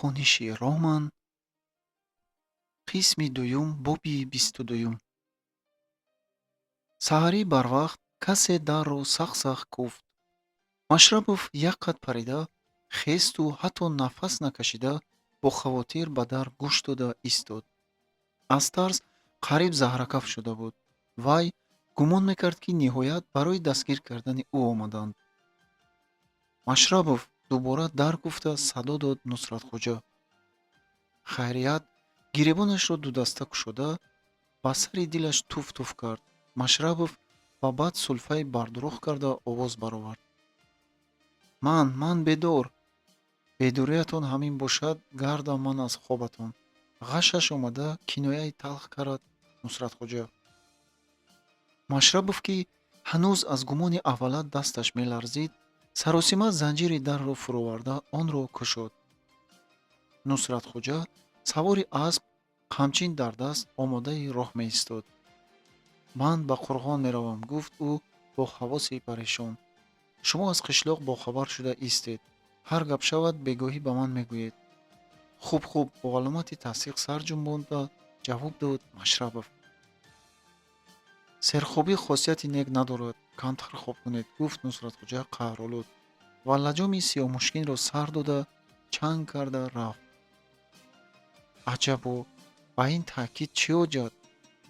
Хониши Роман, қисми дуюм, боби 22-юм. Саҳарӣ барвақт касе дарро сахт-сахт кӯфт. Машрабов як қад парида хесту ҳатто нафас накашида, бо хавотир ба дар гӯш дода истод. Аз тарс қариб заҳракаф шуда буд. Вай гумон мекард, ки ниҳоят барои дастгир кардани ӯ омаданд. «Машрабов!» — дубора дар кӯфта садо дод Нусратхоҷа. Хайрият, гиребонашро дудаста кушода, ба сари дилаш туф-туф кард Машрабов ва баъд сулфаи бардурӯғ карда овоз баровард: «Ман, ман бедор!» «Бедориятон ҳамин бошад, гардам ман аз хобатон!» — ғашаш омада, кинояи талх кард Нусратхоҷа. Машрабов, ки ҳанӯз аз гумони аввала дасташ меларзид, саросима занҷири дарро фуроварда, онро кушод. Нусратхоҷа савори асп, қамчин дар даст, омодаи роҳ меистод. «Ман ба Қурғон меравам», — гуфт ӯ бо ҳавоси парешон. «Шумо аз қишлоқ бохабар шуда истед. Ҳар гап шавад, бегоҳӣ ба ман мегӯед». «Хуб, хуб», — бо аломати тасдиқ сар ҷунбонда ҷавоб дод Машрабов. «Серхобӣ хосияти нек надорад. Камтар хоб кунед», — гуфт Нусратхоҷа қаҳролуд ва лаҷоми сиёҳмушкинро сар дода, чанг карда рафт. Аҷабо, ба ин таъкид чӣ ҳоҷат?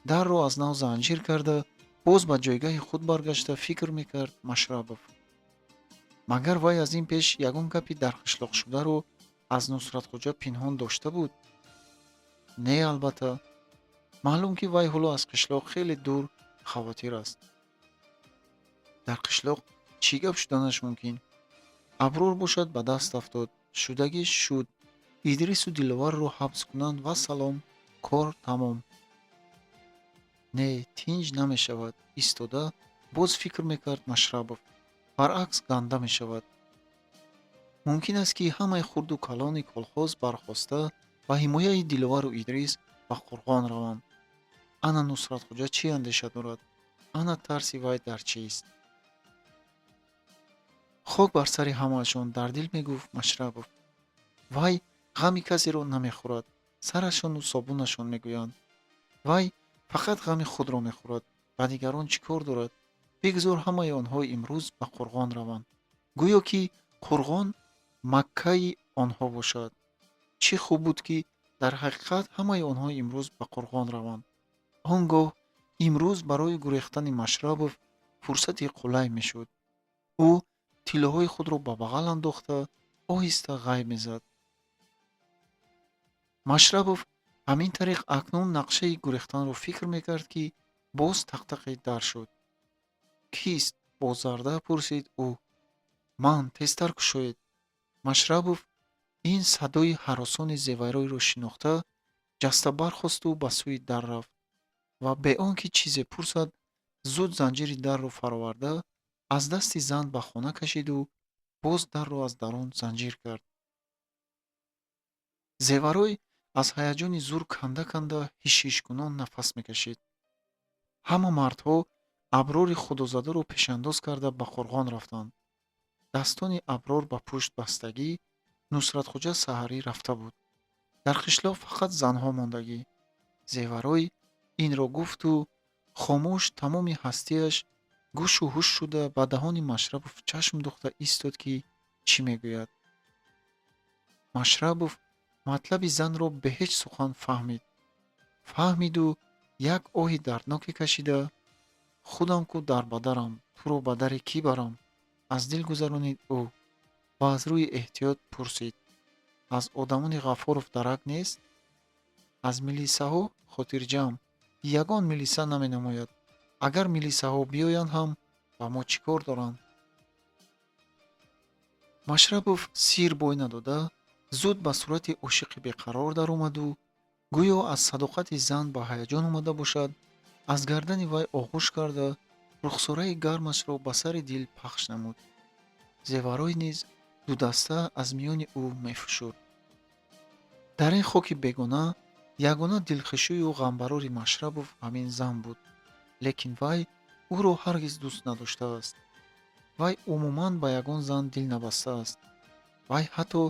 Дарро аз нав занҷир карда, боз ба ҷойгаҳи худ баргашта, фикр мекард Машрабов. Магар вай аз ин пеш ягон гапи дар қишлоқшударо аз Нусратхоҷа пинҳон дошта буд? Не, албатта. Маълум, ки вай ҳоло аз қишлоқ хеле дур хавотир аст. Дар қишлоқ чӣ гап шуданаш мумкин? Аброр бошад, ба даст афтод. Шудагӣ шуд. Идрису Диловарро ҳабс кунанд, вассалом, кор тамом. Не, тинҷ намешавад, истода боз фикр мекард Машрабов. Баръакс, ганда мешавад. Мумкин аст, ки ҳамаи хурду калони колхоз бархоста, ба ҳимояи Диловару Идрис ба Қурғон раванд. Ана Нусратхоҷа чӣ андеша дорад? Ана тарси вай дар чист? Хок бар сари ҳамаашон, дар дил мегуфт Машрабов. Вай ғами касеро намехӯрад, сарашону собунашон мегӯянд. Вай фақат ғами худро мехӯрад. Ба дигарон чӣ кор дорад? Бигзор ҳамаи онҳо имрӯз ба Қурғон раванд, гӯё ки Қурғон Маккаи онҳо бошад. Чӣ хуб буд, ки дар ҳақиқат ҳамаи онҳо имрӯз ба Қурғон раванд. Он гоҳ имрӯз барои гурехтани Машрабов фурсати қулай мешуд. Ӯ тиллоҳои худро ба бағал андохта, оҳиста ғайб мезад. Машрабов ҳамин тариқ акнун нақшаи гурехтанро фикр мекард, ки боз тақтақи дар шуд. «Кист?» — бозарда пурсид ӯ. «Ман, тезтар кушоед». Машрабов ин садои ҳаросони Зевайройро шинохта, ҷаста бархосту ба сӯи дар рафт ва бе он ки чизе пурсад, зуд занҷири дарро фароварда, аз дасти зан ба хона кашиду боз дарро аз дарун занҷир кард. Зеварой аз ҳаяҷони зур канда-канда, ҳиш-ҳишкунон нафас мекашид. Ҳама мардҳо Аброри худозадаро пешандоз карда, ба Қурғон рафтанд. Дастони Аброр ба пушт бастагӣ, Нусратхоҷа саҳарӣ рафта буд. Дар қишлоқ фақат занҳо мондагӣ. Зеварой инро гуфту хомӯш, тамоми ҳастиаш гӯшу ҳуш шуда, ба даҳони Машрабов чашм духта истод, ки чӣ мегӯяд. Машрабов матлаби занро бе ҳеҷ сухан фаҳмид. Фаҳмиду як оҳи дардноке кашида, «Худам ку дарбадарам, туро ба дари кӣ барам?» — аз дил гузаронид ӯ ва аз рӯи эҳтиёт пурсид: «Аз одамони Ғаффоров дарак нест?» «Аз милисаҳо хотирҷамъ, ягон милиса наменамояд. Агар милисаҳо биёянд ҳам, ба мо чӣ кор доранд?» Машрабов сир бой надода, зуд ба сурати ошиқи беқарор даромаду, гӯё аз садоқати зан ба ҳаяҷон омада бошад, аз гардани вай оғӯш карда, рухсораи гармашро ба сари дил пахш намуд. Зеварой низ дудаста аз миёни ӯ мефушурд. Дар ин хоки бегона ягона дилхушию ғамбарори Машрабов ҳамин зан буд. Лекин вай ӯро ҳаргиз дӯст надоштааст. Вай умуман ба ягон зан дил набастааст. Вай ҳатто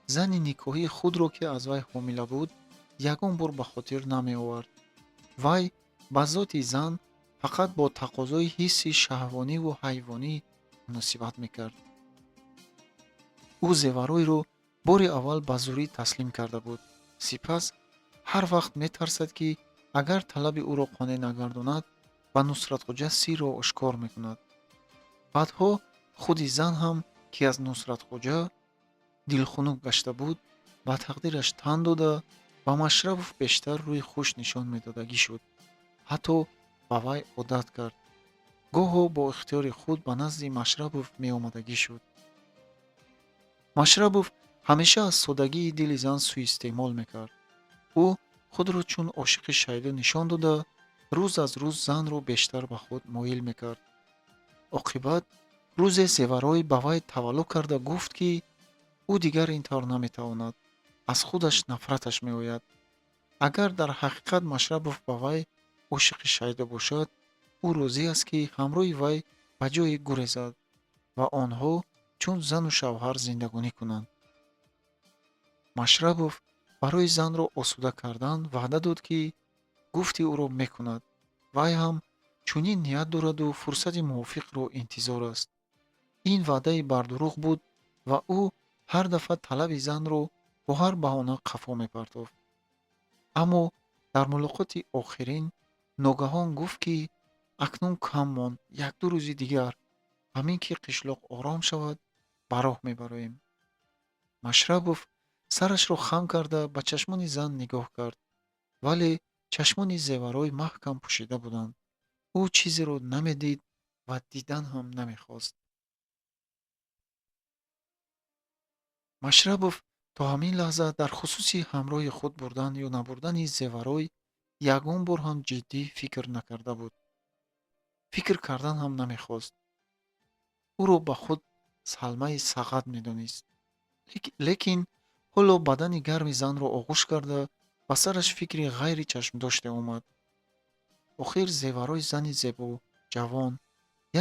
Зани никоҳии худро, ки аз вай ҳомила буд, ягон бор ба хотир намеовард. Вай ба зоти зан фақат бо тақозои ҳисси шаҳвониву ҳайвонӣ муносибат мекард. Ӯ Зеваройро бори аввал ба зӯрӣ таслим карда буд. Сипас ҳар вақт метарсад, ки агар талаби ӯро қонеъ нагардонад, ба Нусратхоҷа сирро ошкор мекунад. Баъдҳо худи зан ҳам, ки аз Нусратхоҷа дилхунук гашта буд, ба тақдираш тан дода, ба Машрабов бештар рӯи хуш нишон медодагӣ шуд. Ҳатто ба вай одат кард. Гоҳо бо ихтиёри худ ба назди Машрабов меомадагӣ шуд. Машрабов ҳамеша аз содагии дили зан сӯистеъмол мекард. Ӯ худро чун ошиқи шайдо нишон дода, рӯз аз рӯз занро бештар ба худ моил мекард. Оқибат рӯзе Зеварой ба вай тавалло карда гуфт, ки ӯ дигар ин тавр наметавонад, аз худаш нафраташ меояд. Агар дар ҳақиқат Машрабов ба вай ошиқи шайдо бошад, ӯ розӣ аст, ки ҳамроҳи вай ба ҷое гурезад ва онҳо чун зану шавҳар зиндагонӣ кунанд. Машрабов барои занро осуда кардан ваъда дод, ки гуфти ӯро мекунад. Вай ҳам чунин ният дораду фурсати мувофиқро интизор аст. Ин ваъдаи бардурӯғ буд ва ӯ ҳар дафъа талаби занро бо ҳар баҳона қафо мепартофт. Аммо дар мулоқоти охирин ногаҳон гуфт, ки акнун кам монд, якду рӯзи дигар, ҳамин ки қишлоқ ором шавад, ба роҳ мебароем. Машрабов сарашро хам карда ба чашмони зан нигоҳ кард, вале чашмони Зеварой маҳкам пӯшида буданд. Ӯ чизеро намедид ва дидан ҳам намехост. Машрабов то ҳамин лаҳза дар хусуси ҳамроҳи худ бурдан ё набурдани Зеварой ягон бор ҳам ҷиддӣ фикр накарда буд. Фикр кардан ҳам намехост. Ӯро ба худ салмаи сағат медонист. Лекин ҳоло бадани гарми занро оғӯш карда, ба сараш фикри ғайри чашмдоште омад. Охир Зеварой зани зебо, ҷавон,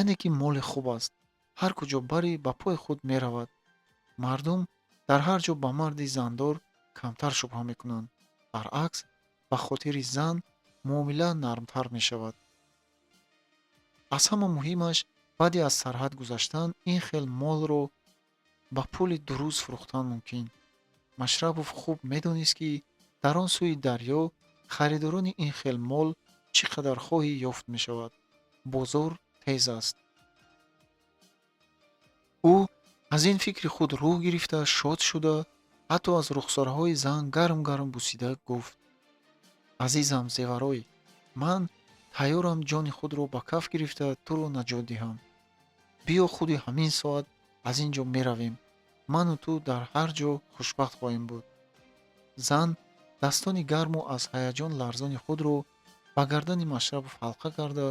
яъне ки моли хуб аст. Ҳар куҷо барӣ, ба пои худ меравад. Мардум дар ҳар ҷо ба марди зандор камтар шубҳа мекунанд. Баръакс, ба хотири зан муомила нармтар мешавад. Аз ҳама муҳимаш, баъди аз сарҳад гузаштан ин хел молро ба пули дуруст фурӯхтан мумкин. Машрабов хуб медонист, ки дар он сӯи дарё харидорони ин хел мол чӣ қадар хоҳӣ ёфт мешавад. Бозор тез аст. Ӯ аз ин фикри худ рӯҳ гирифта, шод шуда, ҳатто аз рухсораҳои зан гарм гарм бусида гуфт: «Азизам Зеварой, ман тайёрам ҷони худро ба каф гирифта туро наҷот диҳам. Биё, худи ҳамин соат аз ин ҷо меравем. Ману ту дар ҳар ҷо хушбахт хоҳем буд». Зан дастони гарму аз ҳаяҷон ларзони худро ба гардани Машрабов ҳалқа карда,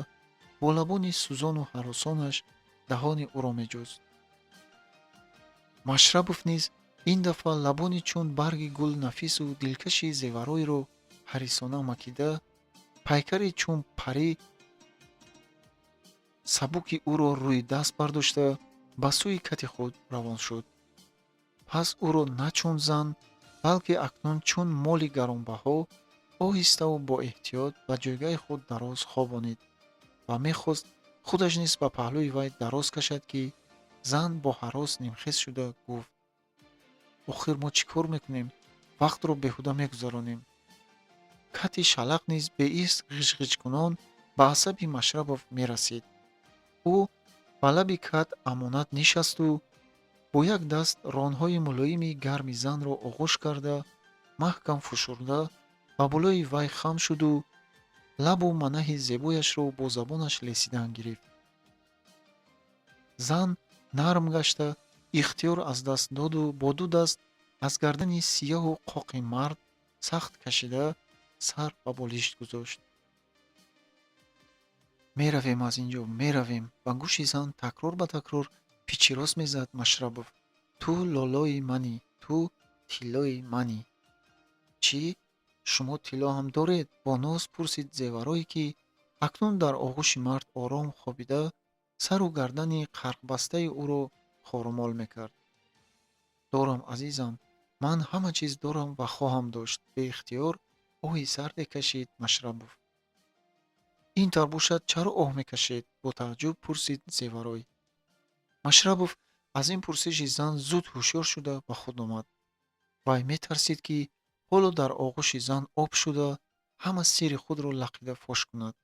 бо лабони сӯзону ҳаросонаш даҳони ӯро меҷуст. Машрабов низ ин дафъа лабони чун барги гул нафису дилкаши Зеваройро ҳарисона макида, пайкари чун парӣ сабуки ӯро рӯи даст бардошта, ба сӯи кати худ равон шуд. Пас ӯро на чун зан, балки акнун чун моли гаронбаҳо оҳиставу бо эҳтиёт ба ҷойгаҳи худ дароз хобонид ва мехост худаш низ ба паҳлӯи вай дароз кашад, ки зан бо ҳарос нимхез шуда гуфт: «Охир мо чӣ кор мекунем? Вақтро беҳуда мегузаронем». Кати шалақ низ беист ғижғижкунон ба асаби Машрабов мерасид. Ӯ ба лаби кат амонат нишасту бо як даст ронҳои мулоими гарми занро оғӯш карда, маҳкам фушурда, ба болои вай хам шуду лабу манаҳи зебояшро бо забонаш лесидан гирифт. Зан нарм гашта, ихтиёр аз даст доду бо ду даст аз гардани сиёҳу қоқи мард сахт кашида, сар ба болишт гузошт. «Меравем аз ин ҷо, меравем», ба гӯши зан такрор ба такрор пичирос мезад Машрабов. «Ту лолои манӣ, ту тиллои манӣ». «Чӣ? Шумо тилло ҳам доред?» бо ноз пурсид Зеварое, ки акнун дар оғӯши мард ором хобида, сару гардани қарқбастаи ӯро хорумол мекард. «Дорам, азизам, Ман ҳама чиз дорам ва хоҳам дошт, беихтиёр оҳи сарде кашид Машрабов. Ин тавр бошад, чаро оҳ мекашед? Бо тааҷҷуб пурсид Зеварой. Машрабов аз ин пурсиши зан зуд ҳушёр шуда ба худ омад. Вай метарсид, ки ҳоло дар оғӯши зан об шуда, ҳама сирри худро лақида фош кунад.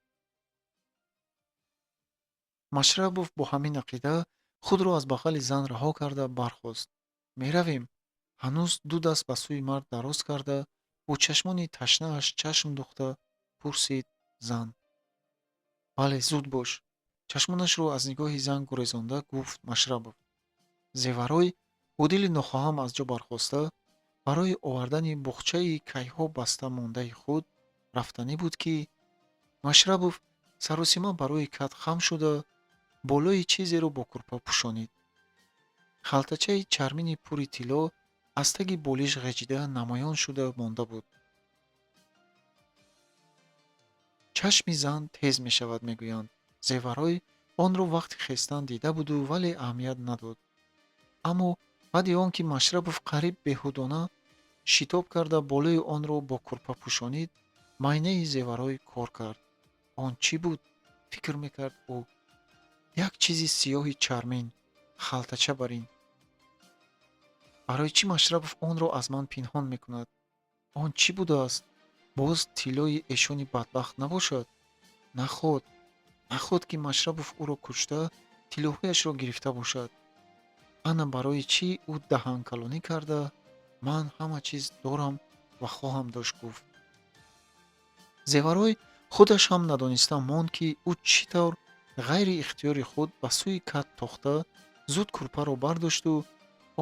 Машрабов бо ҳамин ақида худро аз бағали зан раҳо карда бархост. Меравем? Ҳанӯз ду даст ба сӯи мард дароз карда, бо чашмони ташнааш чашм духта пурсид зан. Бале, зуд бош. Чашмонашро аз нигоҳи зан гурезонда гуфт Машрабов. Зеварой бо дили нохоҳам аз ҷо бархоста, барои овардани буғчаи кайҳо баста мондаи худ рафтанӣ буд, ки Машрабов саросима ба рӯи кат хам шуда, болои чизеро бо курпа пӯшонид. Халтачаи чармини пури тилло аз таги болиш ғеҷида намоён шуда монда буд. Чашми зан тез мешавад, мегӯянд. Зеварой онро вақти хестан дида буду, вале аҳамият надод. Аммо баъди он ки Машрабов қариб беҳудона шитоб карда болои онро бо курпа пӯшонид, майнаи Зеварой кор кард. Он чӣ буд? Фикр мекард ӯ. Як чизи сиёҳи чармин, халтача бар ин. Барои чӣ Машрабов онро аз ман пинҳон мекунад? Он чӣ будааст? Боз тиллои эшони бадбахт набошад? Наход, наход, ки Машрабов ӯро кушта, тиллоҳояшро гирифта бошад. Ана барои чӣ ӯ даҳанкалонӣ карда, ман ҳама чиз дорам ва хоҳам дошт, гуфт. Зеварой худаш ҳам надониста монд, ки ӯ чӣ тавр ғайри ихтиёри худ ба сӯи кат тохта, зуд курпаро бардошту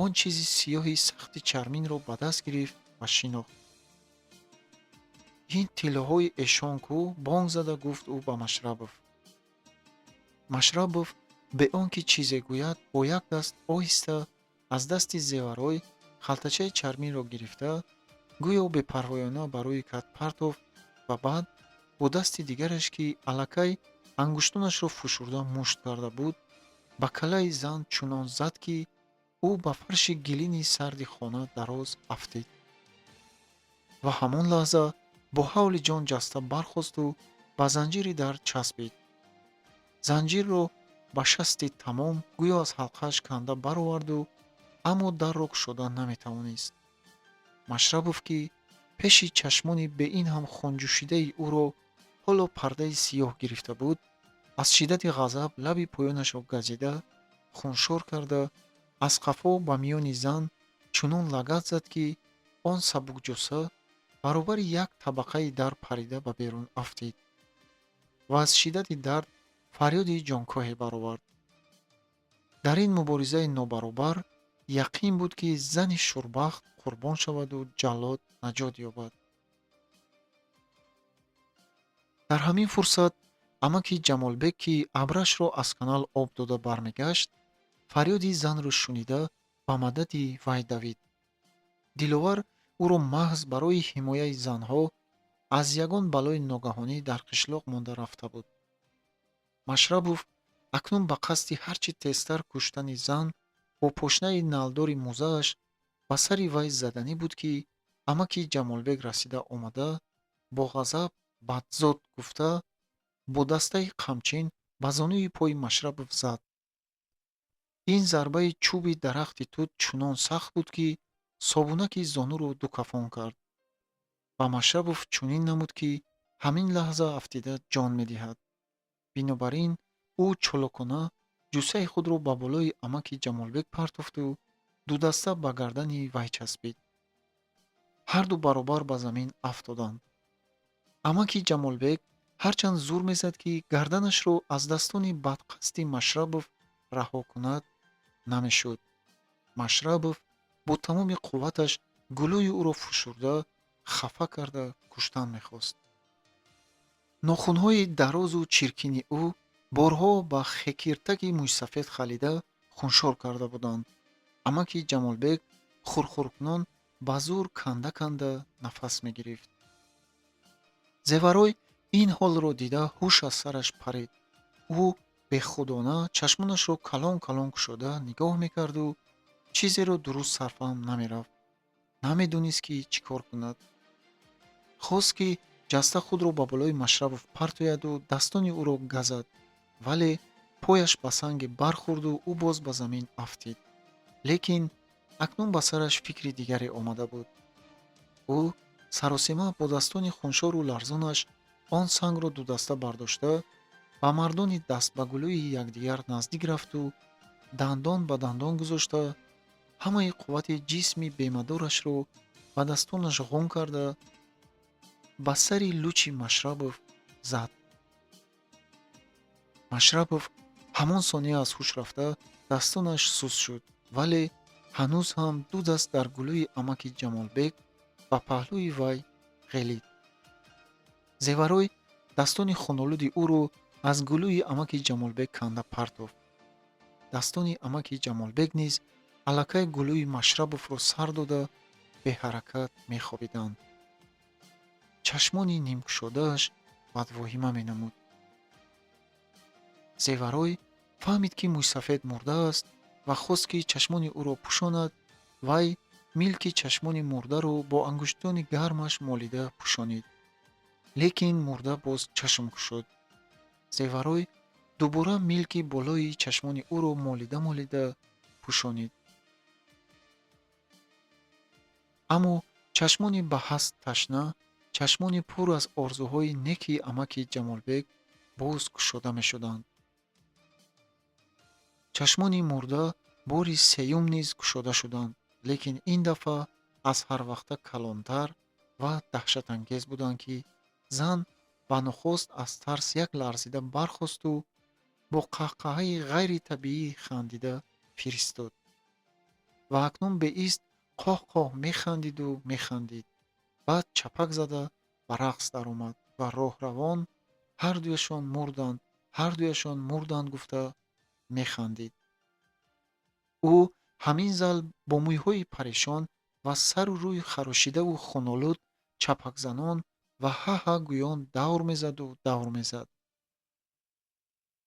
он чизи сиёҳи сахти чарминро ба даст гирифт ва шинохт. Ин тиллоҳои эшон ку, бонг зада гуфт ӯ ба Машрабов. Машрабов бе он ки чизе гӯяд, бо як даст оҳиста аз дасти Зеварой халтачаи чарминро гирифта, гӯё бепарвоёна ба рӯи кат партофт ва баъд бо дасти дигараш, ки аллакай ангуштонашро фушурда мушт карда буд, ба каллаи зан чунон зад, ки ӯ ба фарши гилини сарди хона дароз афтид. Ва ҳамон лаҳза бо ҳавли ҷон ҷаста бархосту ба занҷири дар часпид. Занҷирро ба шасти тамом гӯё аз ҳалқааш канда бароварду, аммо дарро кушода наметавонист. Машрабов, ки пеши чашмони бе ин ҳам хунҷӯшидаи ӯро ҳоло пардаи сиёҳ гирифта буд, аз шиддати ғазаб лаби поёнашро газида, хуншор карда, аз қафо ба миёни зан чунон лагад зад, ки он сабукҷусса баробари як табақаи дар парида ба берун афтид ва аз шиддати дард фарёди ҷонкоҳе баровард. Дар ин муборизаи нобаробар яқин буд, ки зани шурбахт қурбон шаваду ҷаллод наҷот ёбад. Дар ҳамин фурсат амаки Ҷамолбек, ки абрашро аз канал об дода бармегашт, фарёди занро шунида, ба мадади вай давид. Диловар ӯро маҳз барои ҳимояи занҳо аз ягон балои ногаҳонӣ дар қишлоқ монда рафта буд. Машрабов акнун ба қасди ҳарчи тезтар куштани зан бо пошнаи налдори мӯзааш ба сари вай заданӣ буд, ки амаки Ҷамолбек расида омада, бо ғазаб бадзод гуфта, бо дастаи қамчин ба зонуи пои Машрабов зад. Ин зарбаи чӯби дарахти тут чунон сахт буд, ки собунаки зонуро дукафон кард. Ба Машрабов чунин намуд, ки ҳамин лаҳза афтида ҷон медиҳад. Бинобар ин ӯ чолокона ҷуссаи худро ба болои амаки Ҷамолбек партофту дудаста ба гардани вай часпид. Ҳарду баробар ба замин афтоданд. Амаки Ҷамолбек ҳарчанд зур мезад, ки гарданашро аз дастони бадқасди Машрабов раҳо кунад, намешуд. Машрабов бо тамоми қувваташ гулӯи ӯро фушурда, хафа карда куштан мехост. Нохунҳои дарозу чиркини ӯ борҳо ба хекиртаки мӯйсафед халида хуншор карда буданд. Амаки Ҷамолбек хурхуркунон ба зур канда канда нафас мегирифт. Зеварой ин ҳолро дида ҳуш аз сараш парид. Ӯ бехудона чашмонашро калон калон кушода нигоҳ мекарду чизеро дуруст сарфаҳм намерафт. Намедонист, ки чӣ кор кунад. Хост, ки ҷаста худро ба болои Машрабов партояду дастони ӯро газад, вале пояш ба санге бархӯрду ӯ боз ба замин афтид. Лекин акнун ба сараш фикри дигаре омада буд. Ӯ саросема бо дастони хуншору ларзонаш он сангро дудаста бардошта, ба мардони даст ба гулӯи якдигар наздик рафту дандон ба дандон гузошта, ҳамаи қуввати ҷисми бемадорашро ба дастонаш ғун карда, ба сари лучи Машрабов зад. Машрабов ҳамон сония аз ҳуш рафта, дастонаш суст шуд, вале ҳанӯз ҳам ду даст дар гулӯи амаки Ҷамолбек ба паҳлӯи вай ғелид. Зеварой дастони хунолуди ӯро аз гулӯи амаки Ҷамолбек канда партофт. Дастони амаки Ҷамолбек низ аллакай гулӯи Машрабовро сар дода, беҳаракат мехобиданд. Чашмони нимкушодааш бадвоҳима менамуд. Зеварой фаҳмид, ки мӯйсафед мурдааст, ва хост, ки чашмони ӯро пӯшонад. Вай милки чашмони мурдаро бо ангуштони гармаш молида пӯшонид, лекин мурда боз чашм кушод. Зеварой дубора милки болои чашмони ӯро молида молида пӯшонид, аммо чашмони ба ҳаст ташна, чашмони пур аз орзуҳои неки амаки Ҷамолбек боз кушода мешуданд. Чашмони мурда бори сеюм низ кушода шуданд, лекин ин дафъа аз ҳарвақта калонтар ва даҳшатангез буданд, ки зан ба нухост аз тарс як ларзида бархосту бо қаҳқаҳаи ғайритабиӣ хандида фиристод. Ва акнун беист қоҳ-қоҳ механдиду механдид. Баъд чапак зада ба рақс даромад ва роҳравон ҳардуяшон мурданд, ҳардуяшон мурданд гуфта механдид. Ӯ ҳамин зал бо мӯйҳои парешон ва сару рӯи харошидаву хунолуд, чапакзанон ва ҳа-ҳа гӯён давр мезаду давр мезад.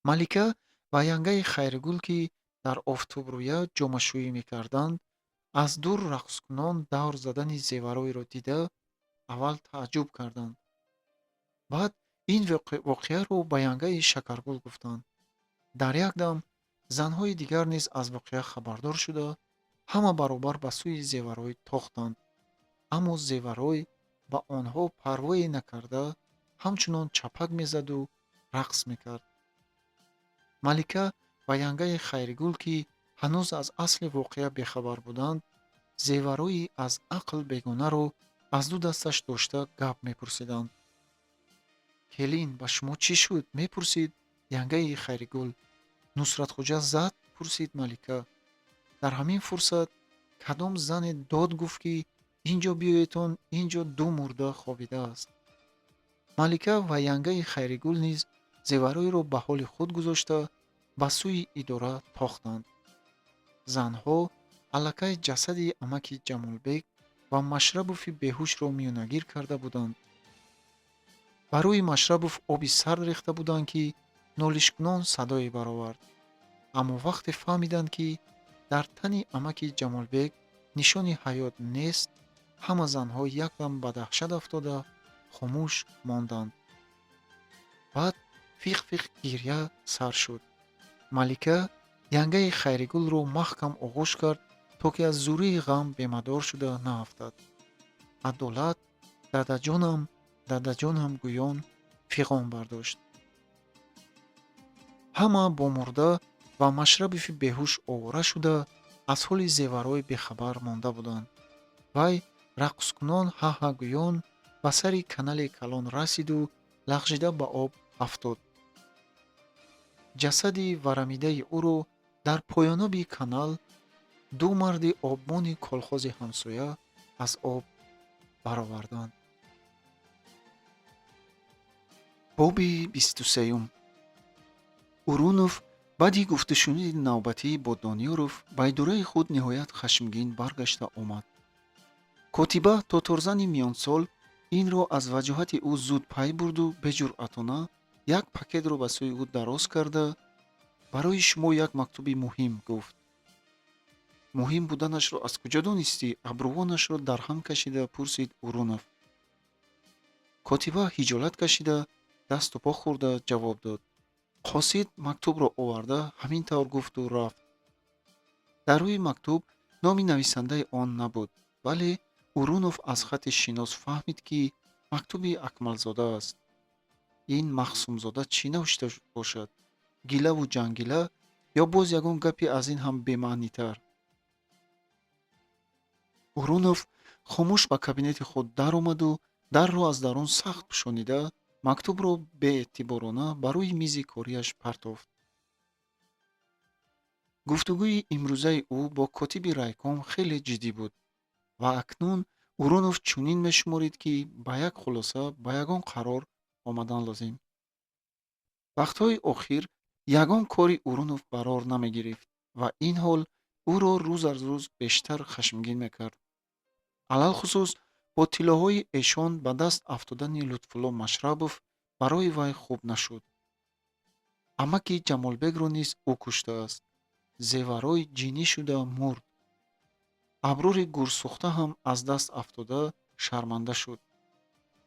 Малика ва янгаи Хайригул, ки дар офтобрӯя ҷомашӯӣ мекарданд, аз дур рақскунон давр задани Зеваройро дида, аввал тааҷҷуб карданд. Баъд ин воқеаро ба янгаи Шакаргул гуфтанд. Дар як дам занҳои дигар низ аз воқеа хабардор шуда, ҳама баробар ба сӯи Зеварой тохтанд. Аммо Зеварой ба онҳо парвое накарда, ҳамчунон чапак мезаду рақс мекард. Малика ва янгаи Хайригул, ки ҳанӯз аз асли воқеа бехабар буданд, Зеварои аз ақл бегонаро аз ду дасташ дошта гап мепурсиданд. Келин, ба шумо чӣ шуд? Мепурсид янгаи Хайригул. Нусратхоҷа зад? Пурсид Малика. Дар ҳамин фурсат кадом зане дод гуфт, ки ин ҷо биёедтон, ин ҷо ду мурда хобидааст. Малика ва янгаи Хайригул низ Зеваройро ба ҳоли худ гузошта, ба сӯи идора тохтанд. Занҳо аллакай ҷасади амаки Ҷамолбек ва Машрабови беҳушро миёнагир карда буданд. Ба рӯи Машрабов оби сард рехта буданд, ки нолишкунон садое баровард. Аммо вақте фаҳмиданд, ки дар тани амаки Ҷамолбек нишони ҳаёт нест, ҳама занҳо якдам ба даҳшат афтода, хомӯш монданд. Баъд фиқ-фиқ гирья сар шуд. Малика янгаи Хайригулро маҳкам оғӯш кард, то ки аз зурии ғам бемадор шуда наафтад. Адолат дадаҷонам, дадаҷонам гӯён фиғон бардошт. Ҳама бо мурда ва Машрабови беҳуш овора шуда, аз ҳоли Зеварой бехабар монда буданд. Вай рақскунон, ҳа-ҳа гӯён ба сари канали калон расиду лағжида ба об афтод. Ҷасади варамидаи ӯро дар поёноби канал ду марди обмони колхози ҳамсоя аз об бароварданд. Боби 23-юм. Урунов баъди гуфтушуниди навбатӣ бо Дониёров ба идораи худ ниҳоят хашмгин баргашта омад. Котиба, тоторзани миёнсол, инро аз ваҷоҳати ӯ зуд пай бурду беҷуръатона як пакетро ба сӯи ӯ дароз карда, барои шумо як мактуби муҳим, гуфт. Муҳим буданашро аз куҷо донистӣ? Абрувонашро дар ҳам кашида пурсид Урунов. Котиба ҳиҷолат кашида, дасту по хӯрда ҷавоб дод: «Қосид мактубро оварда, ҳамин тавр гуфту рафт». Дар рӯи мактуб номи нависандаи он набуд, вале Урунов аз хати шинос фаҳмид, ки мактуби Акмалзода аст. Ин Махсумзода чӣ навишта бошад? Гилаву ҷангила ё боз ягон гапи аз ин ҳам бемаънитар? Урунов хомӯш ба кабинети худ даромаду дарро аз дарун сахт пӯшонида, мактубро беэътиборона ба рӯи мизи кориаш партофт. Гуфтугӯи имрӯзаи ӯ бо котиби райком хеле ҷиддӣ буд ва акнун Урунов чунин мешуморид, ки ба як хулоса, ба ягон қарор омадан лозим. Вақтҳои охир ягон кори Урунов барор намегирифт ва ин ҳол ӯро рӯз аз рӯз бештар хашмгин мекард. Алалхусус бо тиллоҳои эшон ба даст афтодани Лутфулло Машрабов барои вай хуб нашуд. Амаки Ҷамолбекро низ ӯ куштааст. Зеварой ҷинӣ шуда мурд. Аброри гурсӯхта ҳам аз даст афтода шарманда шуд,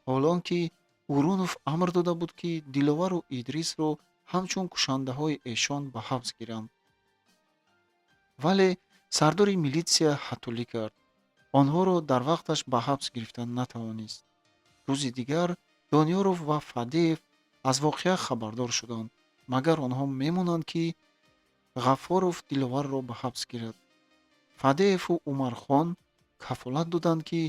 ҳол он ки Урунов амр дода буд, ки Диловару Идрисро ҳамчун кушандаҳои эшон ба ҳабс гиранд. Вале сардори милитсия ҳатулӣ кард, онҳоро дар вақташ ба ҳабс гирифта натавонист. Рӯзи дигар Дониёров ва Фадеев аз воқеа хабардор шуданд. Магар онҳо мемонанд, ки Ғаффоров Диловарро ба ҳабс гирад? Фадееву Умархон кафолат доданд, ки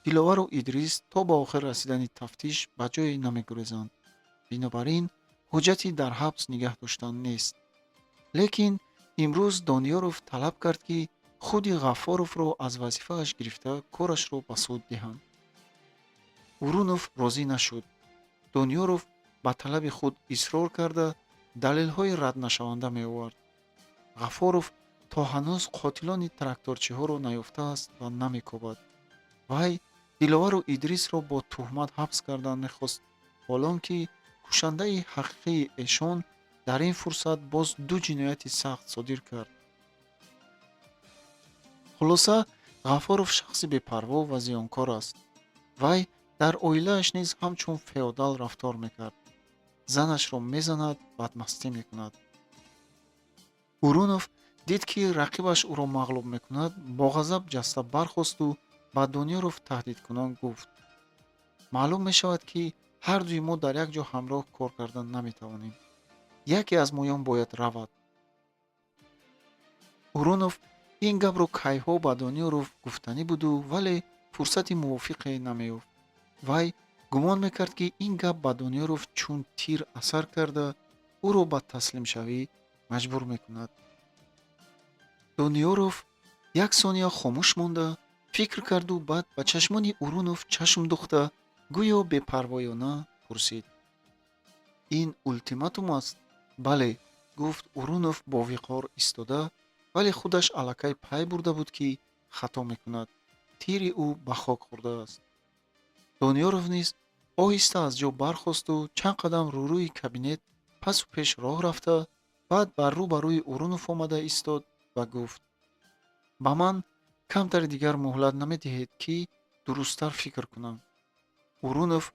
Диловару Идрис то ба охир расидани тафтиш ба ҷое намегурезанд, бинобар ин ҳуҷҷати дар ҳабс нигаҳ доштан нест. Лекин имрӯз Дониёров талаб кард, ки худи Ғаффоровро аз вазифааш гирифта, корашро ба суд диҳанд. Урунов розӣ нашуд. Дониёров ба талаби худ исрор карда, далелҳои раднашаванда меовард. Ғаффоров то ҳанӯз қотилони тракторчиҳоро наёфтааст ва намекобад. Вай Диловару Идрисро бо туҳмат ҳабс кардан мехост, ҳол он ки кушандаи ҳақиқии эшон дар ин фурсат боз ду ҷинояти сахт содир кард. Хулоса, Ғаффоров шахси бепарво ва зиёнкор аст. Вай дар оилааш низ ҳамчун феодал рафтор мекард, занашро мезанад, бадмастӣ мекунад. Урунов дид, ки рақибаш ӯро мағлуб мекунад, бо ғазаб ҷаста бархосту ба Дониёров таҳдидкунон гуфт: «Маълум мешавад, ки ҳардуи мо дар як ҷо ҳамроҳ кор кардан наметавонем. Яке аз моён бояд равад». Урунов ин гапро кайҳо ба Дониёров гуфтанӣ буду, вале фурсати мувофиқе намеёфт. Вай гумон мекард, ки ин гап ба Дониёров чун тир асар карда, ӯро ба таслимшавӣ маҷбур мекунад. Дониёров як сония хомӯш монда фикр карду баъд ба чашмони Урунов чашм духта, гӯё бепарвоёна пурсид: «Ин ултиматум аст?» «Бале», гуфт Урунов бо виқор истода, вале худаш аллакай пай бурда буд, ки хато мекунад, тири ӯ ба хок хӯрдааст. Дониёров низ оҳиста аз ҷо бархосту чанд қадам рӯрӯи кабинет пасу пеш роҳ рафта, баъд бар рӯ ба рӯи Урунов омада истод ва гуфт: «Ба ман камтари дигар муҳлат намедиҳед, ки дурусттар фикр кунам?» Урунов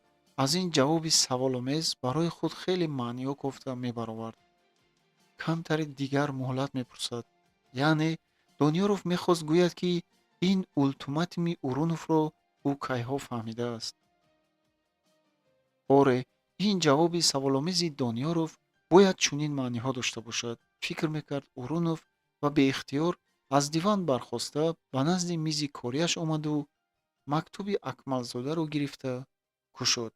аз ин ҷавоби саволомез барои худ хеле маъниҳо кофта мебаровард. Камтари дигар муҳлат мепурсад, яъне Дониёров мехост гӯяд, ки ин ултиматуми Уруновро ӯ кайҳо фаҳмидааст. Оре, ин ҷавоби саволомези Дониёров бояд чунин маъниҳо дошта бошад, фикр мекард Урунов ва беихтиёр аз диван бархоста, ба назди мизи кориаш омаду мактуби Акмалзодаро гирифта кушод.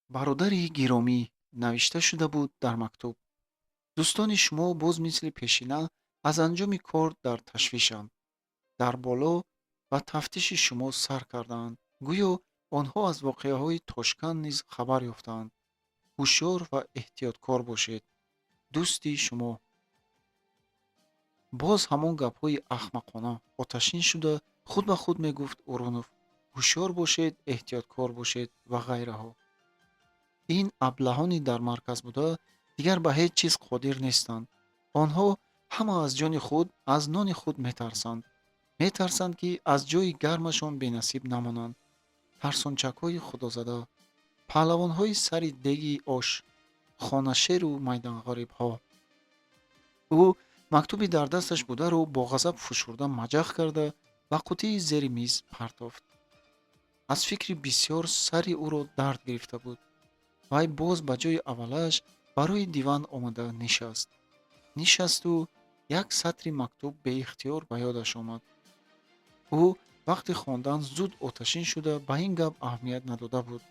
«Бародари гиромӣ», навишта шуда буд дар мактуб, «дӯстони шумо боз мисли пешина аз анҷоми кор дар ташвишанд. Дар боло ба тафтиши шумо сар кардаанд. Гӯё онҳо аз воқеаҳои Тошканд низ хабар ёфтаанд. Ҳушёр ва эҳтиёткор бошед. Дӯсти шумо». Боз ҳамон гапҳои ахмақона, оташин шуда худ ба худ мегуфт Урунов: ҳушёр бошед, эҳтиёткор бошед ва ғайраҳо. Ин аблаҳони дар марказ буда дигар ба ҳеҷ чиз қодир нестанд. Онҳо Ҳама аз ҷони худ, аз нони худ метарсанд. Метарсанд, ки аз ҷои гармашон бенасиб намонанд. Тарсончакҳои худозада, паҳлавонҳои сари деги ош, хонашеру майданғарибҳо. Ӯ мактуби дар дасташ бударо бо ғазаб фушурда маҷақ карда, ба қутии зери миз партофт. Аз фикри бисёр сари ӯро дард гирифта буд. Вай боз ба ҷои аввалааш ба рӯи диван омада нишаст. Нишасту як сатри мактуб беихтиёр ба ёдаш омад. Ӯ вақти хондан зуд оташин шуда, ба ин гап аҳамият надода буд,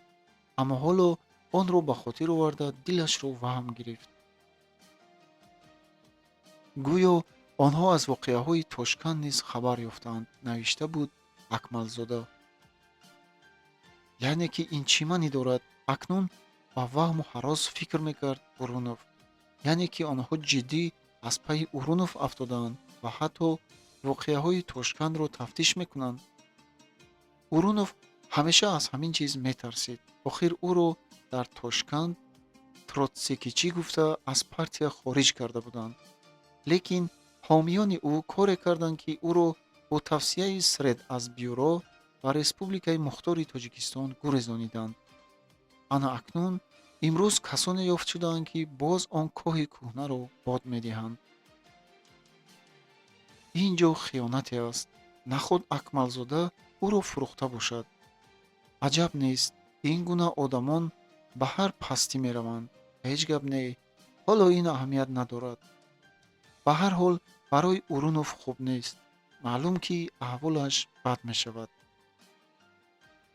аммо ҳоло онро ба хотир оварда, дилашро ваҳм гирифт. Гӯё онҳо аз воқеаҳои Тошканд низ хабар ёфтаанд, навишта буд Акмалзода. Яъне ки ин чӣ маънӣ дорад? Акнун ба ваҳму ҳарос фикр мекард Урунов. Яъне ки онҳо ҷиддӣ аз пайи Урунов афтодаанд ва ҳатто воқеаҳои Тошкандро тафтиш мекунанд. Урунов ҳамеша аз ҳамин чиз метарсид. Охир ӯро дар Тошканд троцкичӣ гуфта, аз партия хориҷ карда буданд. Лекин ҳомиёни ӯ коре карданд, ки ӯро бо тавсияи Средазбюро ба Республикаи Мухтори Тоҷикистон гурезониданд. Ана акнун имрӯз касоне ёфт шудаанд, ки боз он коҳи кӯҳнаро бод медиҳанд. Ин ҷо хиёнате аст. Наход Акмалзода ӯро фурӯхта бошад? Аҷаб нест, ин гуна одамон ба ҳар пастӣ мераванд. Ҳеҷ гап не, ҳоло ин аҳамият надорад. Ба ҳар ҳол, барои Урунов хуб нест. Маълум, ки аҳволаш бад мешавад.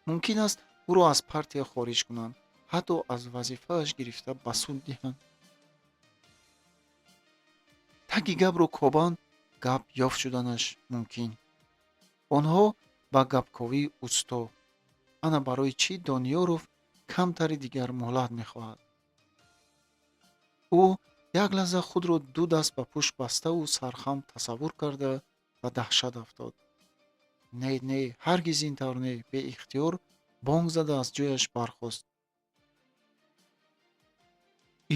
Мумкин аст, ӯро аз партия хориҷ кунанд, ҳатто аз вазифааш гирифта ба суд диҳанд. Таги гапро кобанд, гап ёфт шуданаш мумкин. Онҳо ба гапковӣ усто. Ана барои чӣ Дониёров камтари дигар муҳлат мехоҳад. Ӯ як лаҳза худро ду даст ба пушт баставу сархам тасаввур карда, ба даҳшат афтод. Не, не, ҳаргиз ин тавр не. Беихтиёр бонг зада, аз ҷояш бархост.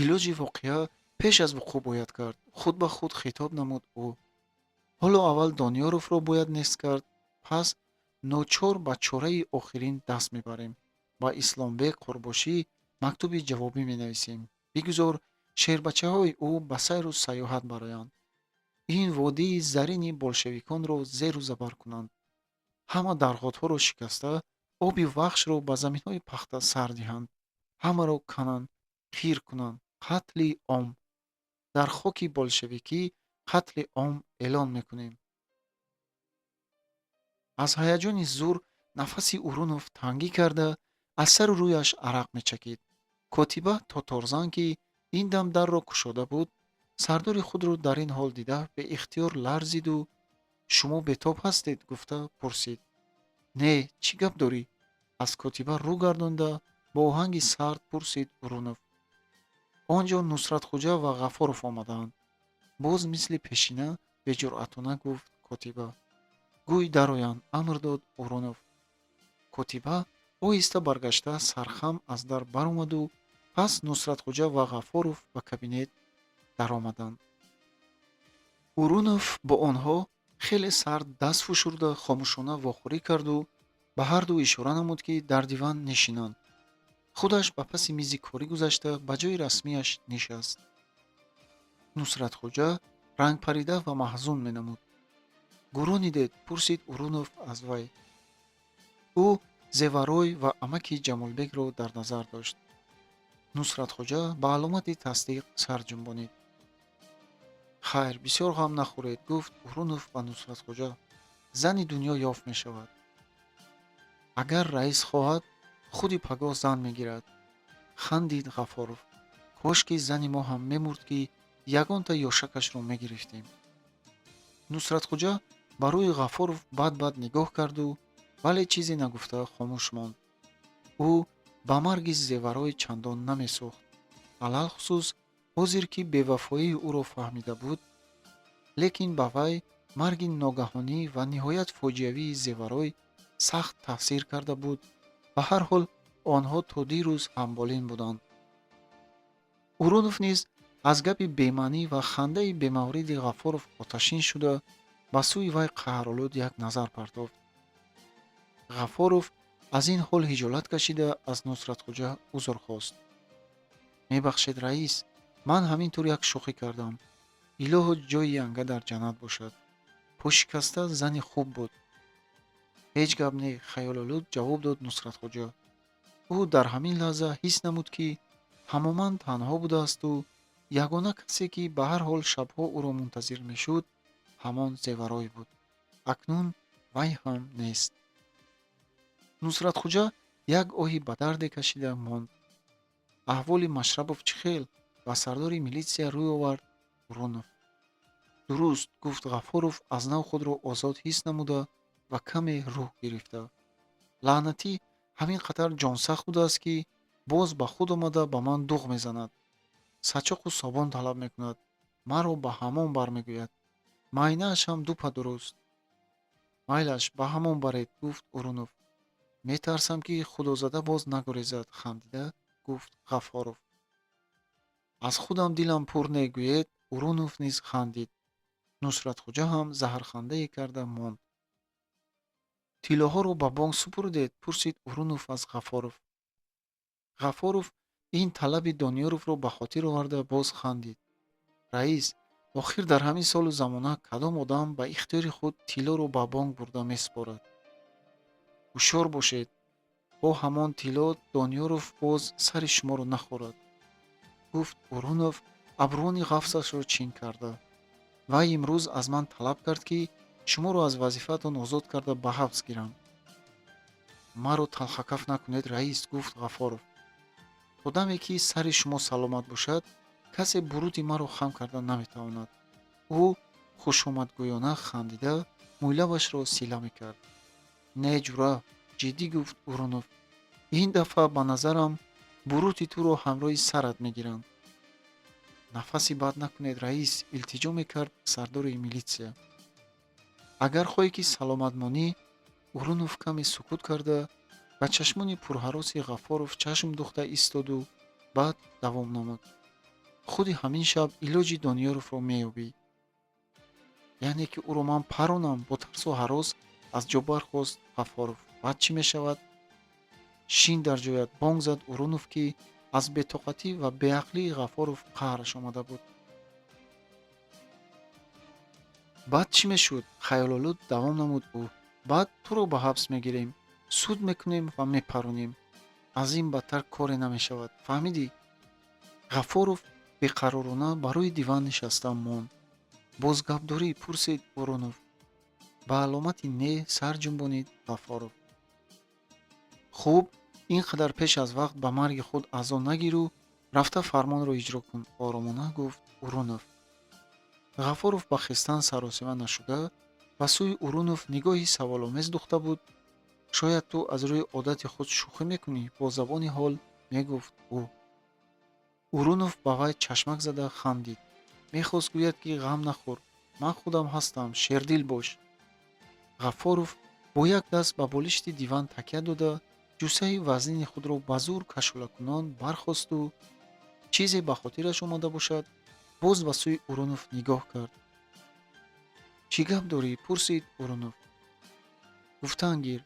Илоҷи воқеа пеш аз вуқӯъ бояд кард, худ ба худ хитоб намуд ӯ. Ҳоло аввал Дониёровро бояд нест кард, пас ночор ба чораи охирин даст мебарем. Ба Исломбек Қурбошӣ мактуби ҷавобӣ менависем. Бигузор шербачаҳои ӯ ба сайру саёҳат бароянд, ин водии зарини болшевиконро зеру забар кунанд, ҳама дарғотҳоро шикаста, оби Вахшро ба заминҳои пахта сар диҳанд, ҳамаро кананд, қир кунанд. Қатли ом. Дар хоки болшевикӣ қатли ом эълон мекунем. Аз ҳаяҷони зур нафаси Урунов тангӣ карда, аз сару рӯяш арақ мечакид. Котиба Тоторзан, ки ин дам дарро кушода буд, сардори худро дар ин ҳол дида, беихтиёр ларзиду «Шумо бетоб ҳастед?» гуфта пурсид. «Не, чӣ гап дорӣ?» аз котиба рӯ гардонда, бо оҳанги сард пурсид Урунов. «Он ҷо Нусратхуҷа ва Ғафоров омадаанд», боз мисли пешина беҷуръатона гуфт котиба. «Гӯй дароянд», амр дод Урунов. Котиба оҳиста баргашта, сархам аз дар баромаду пас Нусратхуҷа ва Ғафоров ба кабинет даромаданд. Урунов бо онҳо хеле сард даст фушурда, хомӯшона вохӯрӣ карду ба ҳарду ишора намуд, ки дар диван нишинанд. Худаш ба паси мизи корӣ гузашта, ба ҷои расмияш нишаст. Нусратхуҷа рангпарида ва маҳзун менамуд. «Гуронидед?» пурсид Урунов аз вай. Ӯ Зеварой ва амаки Ҷамолбекро дар назар дошт. Нусратхоҷа ба аломати тасдиқ сар ҷунбонид. «Хайр, бисёр ғам нахӯред», гуфт Урунов ба Нусратхоҷа. «Зани дунё ёфт мешавад. Агар раис хоҳад, худи пагоҳ зан мегирад», хандид Ғафоров. «Кошки зани мо ҳам мемурд, ки ягонта ёшакашро мегирифтем». Нусратхоҷа ба рӯи Ғафоров бад-бад нигоҳ карду, вале чизе нагуфта хомӯш монд. Ӯ ба марги Зеварой чандон намесӯхт, алалхусус ҳозир, ки бевафоии ӯро фаҳмида буд. Лекин ба вай марги ногаҳонӣ ва ниҳоят фоҷиавии Зеварой сахт таъсир карда буд. Ба ҳар ҳол, онҳо то дирӯз ҳамболин буданд. Урунов низ Аз гапи бемаънӣ ва хандаи бемавриди Ғафуров оташин шуда, ба сӯи вай қаҳролуд як назар партофт. Ғафуров аз ин ҳол ҳиҷолат кашида, аз Нусратхуҷа узр хост. «Мебахшед, раис, ман ҳамин тур як шӯхӣ кардам. Илоҳо, ҷои янга дар ҷаннат бошад. Пӯшикаста зани хуб буд». «Ҳеҷ гап не», хаёлолуд ҷавоб дод Нусратхуҷа. Ӯ дар ҳамин лаҳза ҳис намуд, ки тамоман танҳо будаасту ягона касе, ки ба ҳар ҳол шабҳо ӯро мунтазир мешуд, ҳамон Зеварой буд. Акнун вай ҳам нест. Нусратхуҷа як оҳи ба дарде кашида монд. «Аҳволи Машрабов чӣ хел?» ба сардори милитсия рӯй овард Урунов. «Дуруст», гуфт Ғафуров, аз нав худро озод ҳис намуда ва каме рӯҳ гирифта. «Лаънатӣ, ҳамин қадар ҷонсахт будааст, ки боз ба худ омада, ба ман дуғ мезанад, сачоқу собун талаб мекунад, маро ба ҳаммом бар мегӯяд. Майнааш ҳам дупа дуруст». «Майлаш, ба ҳаммом баред», гуфт Урунов. «Метарсам, ки худозада боз нагурезад», хандида гуфт Ғафуров. «Аз худам дилам пур не, гӯед?» Урунов низ хандид. Нусратхуҷа ҳам заҳрхандае карда монд. «Тиллоҳоро ба бонк супурдед?» пурсид Урунов аз Ғафуров. Ғафуров ин талаби Дониёровро ба хотир оварда, боз хандид. «Раис, охир дар ҳамин солу замона кадом одам ба ихтиёри худ тиллоро ба бонк бурда месупорад? Ҳушёр бошед, бо ҳамон тилло Дониёров боз сари шуморо нахӯрад», гуфт Урунов, абрӯони ғафсашро чин карда. «Вай имрӯз аз ман талаб кард, ки шуморо аз вазифаатон озод карда, ба ҳабс гирам». «Маро талхакаф накунед, раис», гуфт Ғафуров. «То даме ки сари шумо саломат бошад, касе бурути маро хам карда наметавонад». Ӯ хушомадгӯёна хандида, мӯйлабашро сила мекард. «Не, ҷура», ҷиддӣ гуфт Урунов, «ин дафъа, ба назарам, бурути туро ҳамроҳи сарат мегиранд». «Нафаси бад накунед, раис», илтиҷо мекард сардори милитсия. «Агар хоҳӣ, ки саломат монӣ». Урунов каме сукут карда, ба чашмони пурҳароси Ғафуров чашм духта истоду баъд давом намуд: «Худи ҳамин шаб илоҷи Дониёровро меёбӣ». «Яъне ки ӯро ман паронам?» бо тарсу ҳарос аз ҷо бархост Ғафуров. «Баъд чӣ мешавад?» «Шин дар ҷоят», бонг зад Урунов, ки аз бетоқатӣ ва беақлии Ғафуров қаҳраш омада буд. «Баъд чӣ мешуд?» хаёлолуд давом намуд ӯ. «Баъд туро ба ҳабс мегирем, суд мекунем ва мепаронем. Аз ин бадтар коре намешавад, фаҳмидӣ?» Ғафуров беқаророна ба рӯи диван нишаста монд. «Боз гап дорӣ?» пурсид Урунов. Ба аломати не сар ҷунбонид Ғафуров. «Хуб, ин қадар пеш аз вақт ба марги худ азо нагиру рафта фармонро иҷро кун», оромона гуфт Урунов. Ғафуров ба хестан саросема нашуда, ба сӯи Урунов нигоҳи саволомез духта буд. «Шояд ту аз рӯи одати худ шӯхӣ мекунӣ?» бо забони ҳол мегуфт ӯ. Урунов ба вай чашмак зада хандид. Мехост гӯяд, ки ғам нахӯр, ман худам ҳастам, шердил бош. Ғафуров бо як даст ба болишти диван такя дода, ҷуссаи вазнини худро ба зӯр кашолакунон бархосту, чизе ба хотираш омада бошад, боз ба сӯи Урунов нигоҳ кард. «Чӣ гап дорӣ?» пурсид Урунов. «Гуфтан гир,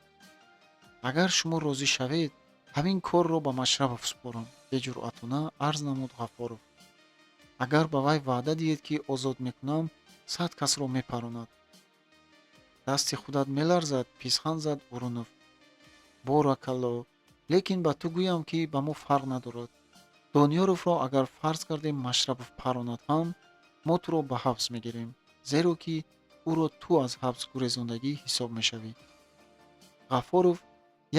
агар шумо розӣ шавед, ҳамин корро ба Машрабов супорам», беҷуръатона арз намуд Ғафуров. «Агар ба вай ваъда диҳед, ки озод мекунам, 100 касро мепаронад». «Дасти худат меларзад», писханд зад Урунов. «Боракалло, лекин ба ту гӯям, ки ба мо фарқ надорад. Дониёровро агар фарз кардем Машрабов паронад ҳам, мо туро ба ҳабс мегирем, зеро ки ӯро ту аз ҳабс гурезондагӣ ҳисоб мешавӣ». Ғафуров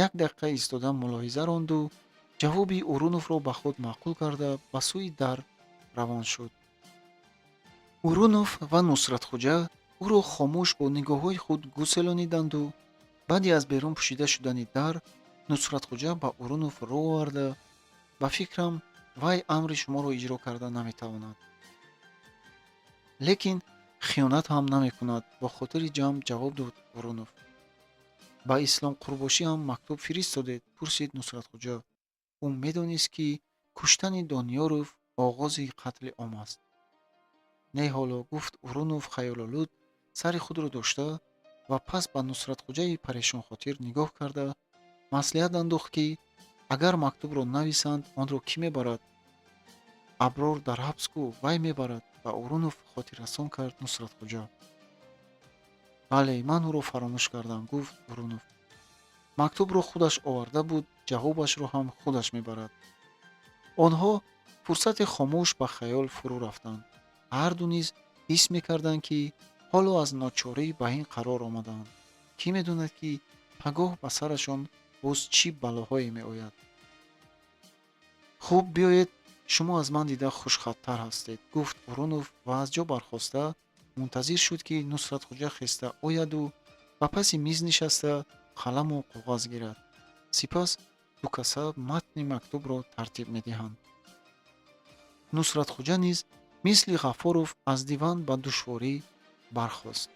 як дақиқа истода мулоҳиза ронду ҷавоби Уруновро ба худ маъқул карда, ба сӯи дар равон шуд. Урунов ва Нусратхуҷа ӯро хомӯш бо нигоҳҳои худ гуселониданду баъди аз берун пӯшида шудани дар, Нусратхуҷа ба Урунов рӯ оварда: «Ба фикрам, вай амри шуморо иҷро карда наметавонад, лекин хиёнат ҳам намекунад», бо хотири ҷамъ ҷавоб дод Урунов. «Ба Ислом Қурбошӣ ҳам мактуб фиристодед?» пурсид Нусратхуҷа. Ӯ медонист, ки куштани Дониёров Оғози қатли ом аст. Не, ҳоло, гуфт Урунов хаёлолуд сари худро дошта ва пас ба Нусратхуҷаи парешонхотир нигоҳ карда маслиҳат андохт, ки агар мактубро нависанд, онро кӣ мебарад? Аброр дар ҳабс ку, вай мебарад, ба Урунов хотиррасон кард Нусратхуҷа. Бале, ман ӯро фаромӯш кардам, гуфт Урунов. Мактубро худаш оварда буд, ҷавобашро ҳам худаш мебарад. Онҳо фурсате хомӯш ба хаёл фурӯ рафтанд. Ҳарду низ ҳис мекарданд, ки ҳоло аз ночорӣ ба ин қарор омадаанд. Кӣ медонад, ки пагоҳ ба сарашон боз чӣ балоҳое меояд. Хуб, биёед, шумо аз ман дида хушхаттар ҳастед, гуфт Урунов ва аз ҷо бархоста мунтазир шуд, ки Нусратхуҷа хеста ояду ба паси миз нишаста қаламу коғаз гирад. Сипас дукаса матни мактубро тартиб медиҳанд. Нусратхуҷа низ мисли Ғаффоров аз диван ба душворӣ бархост.